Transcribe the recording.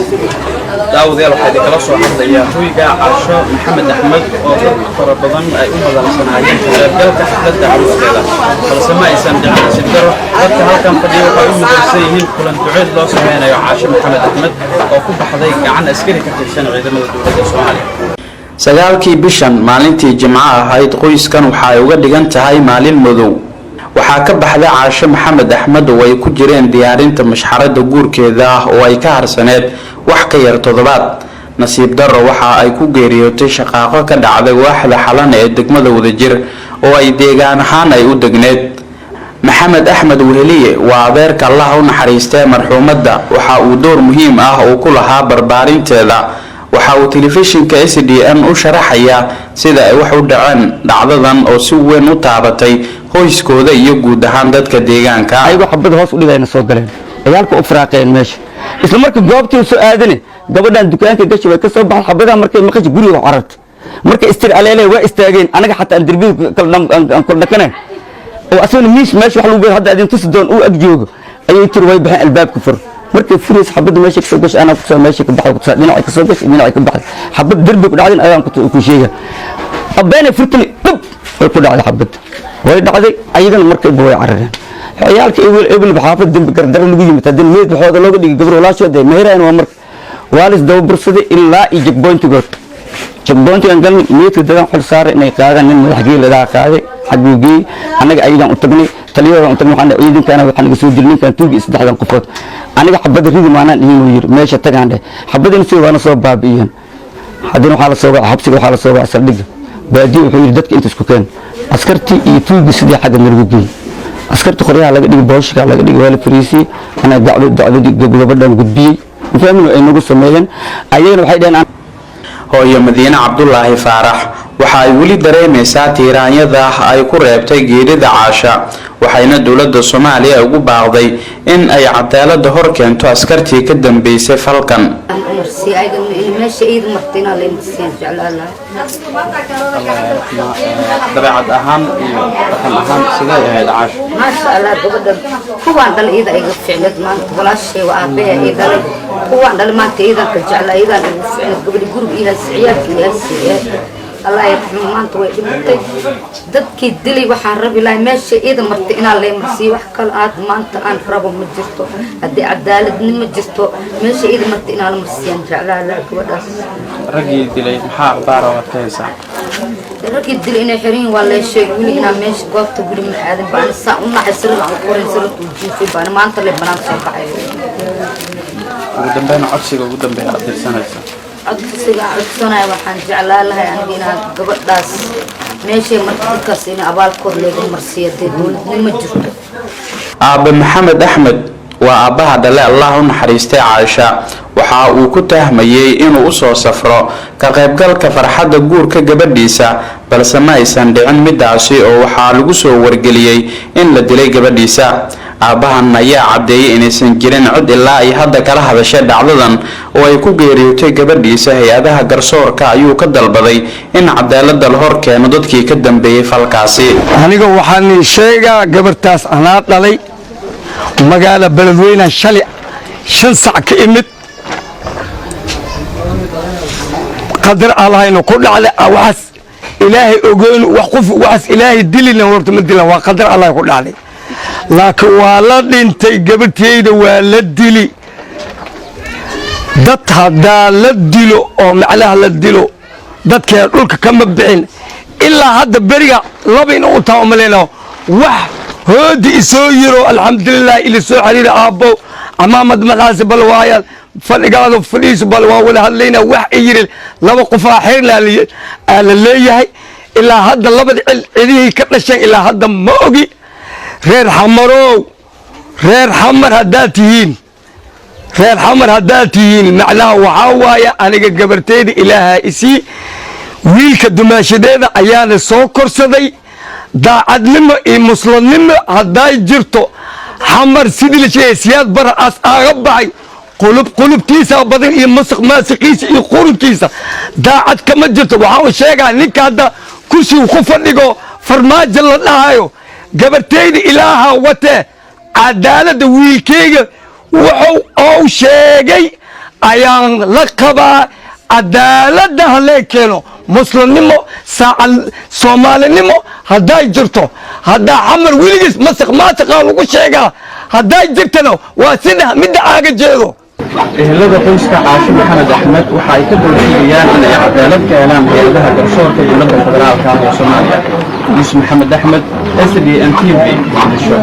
Daawadayaal, waxaa idinkala soo hadlayaa hoyga Casho Maxamed Axmed oo dad fara badan ay u madalsanaayeen ka qaybgalka xafladda caruuskeeda, balse ma aysan dhicin. Nasiib daro, dadka halkan fadhiya waxay u madalsan yihiin kulan duceed loo sameynayo Caasho Maxamed Axmed oo ku baxday gacan askari ka tirsan ciidamada dowladda Soomaaliya 9-kii bishan, maalintii Jimco ahayd. Qoyskan waxa ay uga dhigan tahay maalin madow. Waxaa ka baxday Caasho Maxamed Axmed oo ay ku jireen diyaarinta mashxarada guurkeeda ah oo ay ka harsaneed wax ka yar toddobaad. Nasiib darro, waxa ay ku geeriyootay shaqaaqo ka dhacday waaxda Xalana ee degmada Wadajir oo ay deegaan ahaan ay u degneed. Maxamed Axmed Weheliye waa adeerka Allah u naxariistee marxuumadda. Waxa uu door muhiim ah uu ku lahaa barbaarinteeda. Waxa uu telefishinka SDN u sharaxayaa sida ay wax u dhaceen dhacdadan oo si weyn u taabatay qoyskooda iyo guud ahaan dadka deegaanka. Ayagoo xabada hoos u dhigayna soo galeen, ciyaalka u firaaqeen meesha. Isla marka goobtii soo aadane, gabadhan dukaanka gashi way ka soo baxday. Xabadaha markay maqashay, guriga carartay. Markay istir aleele waa istaageen, anaga xataa aan derbida aan kala dhakanayn oo asagana miis meesha wax lagu geeyo hadda adin tusi doon uu ag joogo, ayay tiri: "Way baxeen, albaabka fur." Markay furaysa, xabadda meesha ka soo gashay anaa kusoo meesha ka baxay, kutusaa dhinacay ka soo gashay, dhinacay ka baxay. Xabad derbi ku dhacday ayaan ku sheega. Abeenay furtani dhub way ku dhacday, xabadda way dhacday. Ayagana markayba way carareen ciyaalka. Ebel ebel xaafad dembi gardaro lagu yimid, haddii meed waxooda looga dhigay gabar walaashooda meheraan. Waa marka waa lis daba bursaday ilaa iyo checkpointigood. Checkpointigan galnay, meedka dadan xil saaray inay qaadaan. Nin madax geeladaa qaaday, xagguu geeyey. Annaga ayagaan u tagnay, taliyadaan u tagnay. Waxaan ciidankana waxaa naga soo dilay ninkan tuugi saddexdan qofood. Aniga xabadda ridi maanaan dhihin, uu yiri meesha tagaan dheh. Xabadina si waana soo baabi'iyeen. Haddana waxaa la soo wacay xabsiga, waxaa la soo wacay saldhigga baadiyo. Wuxuu yidhi dadka inta isku keen. Askartii iyo tuugi sidii xagga nalagu geeyey. Askarta qoryaha laga dhigay, booshka laga dhigay, waa la fariisiyey. Anaa dacwadii gabadhan gudbiyey, mafahmin ay nagu sameeyeen. Ayagana waxay dhaheen. Hooyo Madiine Cabdulaahi Faarax waxa ay weli dareemaysaa tiiraanyada ay ku reebtay geerida Caasha, waxayna dowladda Soomaaliya ugu baaqday in ay cadaalada hor keento askartii ka dambeysay falkan. Meesha iida martay inaa la marsiiyaan jeclaan lahaa. Dabeecad ahaan iyo dhaqan ahaan sidee ahayd Caasha? Maasha Allah, gabadha kuwaan dhalay iida iga ficneed. Maanta walaashay waa aabahe ii dhalay. Kuwaan dhalay maanta iidaan ka jeclaa, iidaan igu ficneed. Gabadha guriga ii haysa, ciyaalka ii haysa. Allah yarxamo, maanta way dhimatay. Dadkii dilay waxaan rabi lahay meesha iida martay inaa lay marsiiyo. Wax kale aad maanta aan rabo ma jirto. Haddii cadaaladnimo jirto, meesha iida martay inaa la marsiiyaan jeclaa lahaa gabadhaas. Raggii dilay maxaa akhbaara waad ka haysaa? Raggii dilay inay xiran yihiin waa lee sheegay. Weli inaa meesha goobta guri ma aadan baan saa u naxay. Sirada aan qorin, sirada uu jiifay baan maanta le banaan soo baxay. Ugu dambeyn, codsiga ugu dambeeya aad dirsanaysa? Codsiga aan codsanaya, waxaan jeclaa lahay aniga inaan gabadhaas meeshay marka dadkaas in abaalkood leega marsiiyo dee dowladnimo jirto. Aabe Maxamed Axmed waa aabbaha dhale Allah u naxariistay Caaisha. Waxa uu ku tahmayey inuu usoo safro ka qaybgalka farxadda guurka gabadhiisa, balse ma aysan dhicin midaasi oo waxaa lagu soo wargeliyey in la dilay gabadhiisa. Aabbahan ayaa caddeeyay inaysan jirin cid ilaa ay hadda kala hadashay dhacdadan oo ay ku geeriyootay gabadhiisa. Hay-adaha garsoorka ayuu ka dalbaday in cadaalada la hor keeno dadkii ka dambeeyey falkaasi. Aniga waxaan sheegaa, gabartaas anaa dhalay. Magaala Beledweyne shalay 5 sac ka imid. Qadar Allahayna ku dhacday. Waxaas Ilaahay ogeyn, wax qof waxaas Ilaahay dilina horta ma dilan, waa qadar Allah ku dhacday. Laakiin waa la dhintay gabarteyda, waa la dili. Dad haddaa la dilo oo macnaha la dilo, dadkee dhulka kama bixin ilaa hadda. Beriga laba in u taa umalayna wax hoodi isoo yiro. Alxamdulilah, ila soo xiriira, aabbow amaamad madaxaasi bal waaya, fadhigaado fadhiisu bal waa wada hadlayna. Wax i yiri laba qofaa xirna aa la leeyahay. Ilaa hadda labada cil cidihii ka dhasheen ilaa hadda ma ogi. Reer Xamarow, Reer Xamar haddaad tihiin, Reer Xamar haddaad tihiin, macnaha waxaa waaye aniga gabarteyda Ilaaha isii, wiilka dumaashadeeda ayaana soo korsaday. Daacadnimo iyo muslimnimo hadday jirto, Xamar sidii la sheegay Siyaad Bara aas aaga baxay, qulub qulubtiisa badan iyo masuq maasiqiisa iyo qurunkiisa daacad kama jirto. Waxaa uu sheegaa ninka hadda kursigu ku fadhigo, Farmaajo la dhahayo, gabarteyda Ilaaha watee, cadaaladda wiilkeyga wuxuu ou sheegay Ayaan la qabaa. Cadaaladda halee keeno. Muslimnimo, saaca Soomaalinimo hadday jirto, haddaa Xamar weligiis masiq maasiqaa lagu sheegaa, hadday jirtana waa sida midda aaga jeedo. Ehelada qoyska Caasho Maxamed Axmed waxa ay ka doorshigayaan in ay cadaalad ka helaan hay-adaha garsoorka dowladda federaalka ah ee Soomaaliya. Yuusuf Maxamed Axmed, SDN TV, Muqdisho.